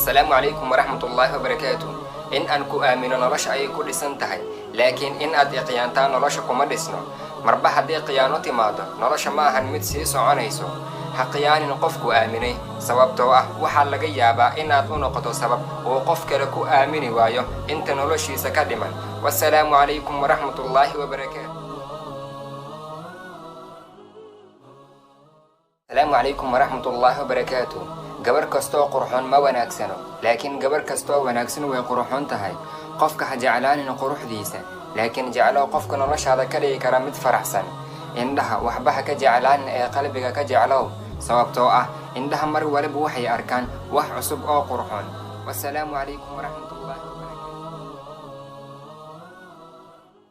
Assalaamu calaykum waraxmatullaahi wabarakaatu. In aan ku aamino nolosha ayay ku dhisan tahay, laakiin in aad iqiyaantaa nolosha kuma dhisno. Marba haddii khiyaano timaado, nolosha ma ahan mid sii soconayso. Ha khiyaanin qofku aaminay, sababtoo ah waxaa laga yaabaa inaad u noqoto sabab uu qof kale ku aamini waayo inta noloshiisa ka dhiman. Wasalaamu calaykum waraxmatullaahi wabarakaatu. Asalaamu calaykum waraxmatullaahi wabarakaatu. Gabar kastoo qurxoon ma wanaagsano, laakiin gabar kastoo wanaagsan way qurxoon tahay. Qofka ha jeclaanin quruxdiisa, laakiin jeclow qofka noloshaada ka dhigi kara mid faraxsan. Indhaha waxba ha ka jeclaanin ee qalbiga ka jeclow, sababtoo ah indhaha mar waliba waxay arkaan wax cusub oo qurxoon. Wasalaamu calaykum waraxmatullaahi wabarakaatu.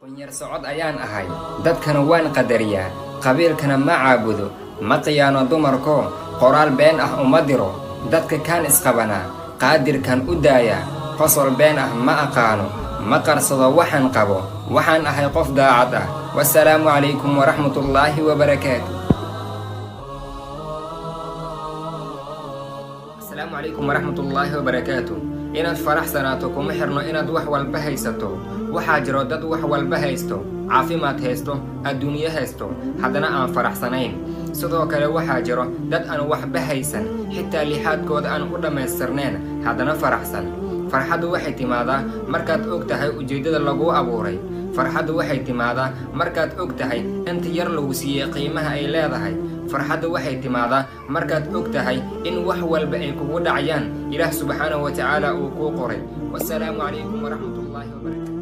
Qunyar socod ayaan ahay, dadkana waan qadariyaa, qabiilkana ma caabudo, ma khiyaano dumarko, qoraal been ah uma diro, dadka kaan isqabanaa, qaadirkan u daayaa, qosol been ah ma aqaano, ma qarsado waxaan qabo, waxaan ahay qof daacad ah. Wasalaamu calaykum waraxmatullaahi wabarakaatu. Asalaamu calaykum waraxmatullaahi wabarakaatu. Inaad faraxsanaato kuma xirno inaad wax walba haysato. Waxaa jiro dad wax walba haysto, caafimaad haysto, adduunyo haysto, haddana aan faraxsanayn. Sidoo kale waxaa jiro dad aan waxba haysan, xitaa lixaadkooda aan u dhammaystirnayn, haddana faraxsan. Farxaddu waxay timaadaa markaad og tahay ujeeddada laguu abuuray. Farxaddu waxay timaadaa markaad og tahay inta yar lagu siiyey qiimaha ay leedahay. Farxaddu waxay timaadaa markaad og tahay in wax walba ay kugu dhacayaan Ilaah subxaanahu wa tacaala uu kuu qoray. Wasalaamu calaykum waraxmatullaahi wabarakaatu.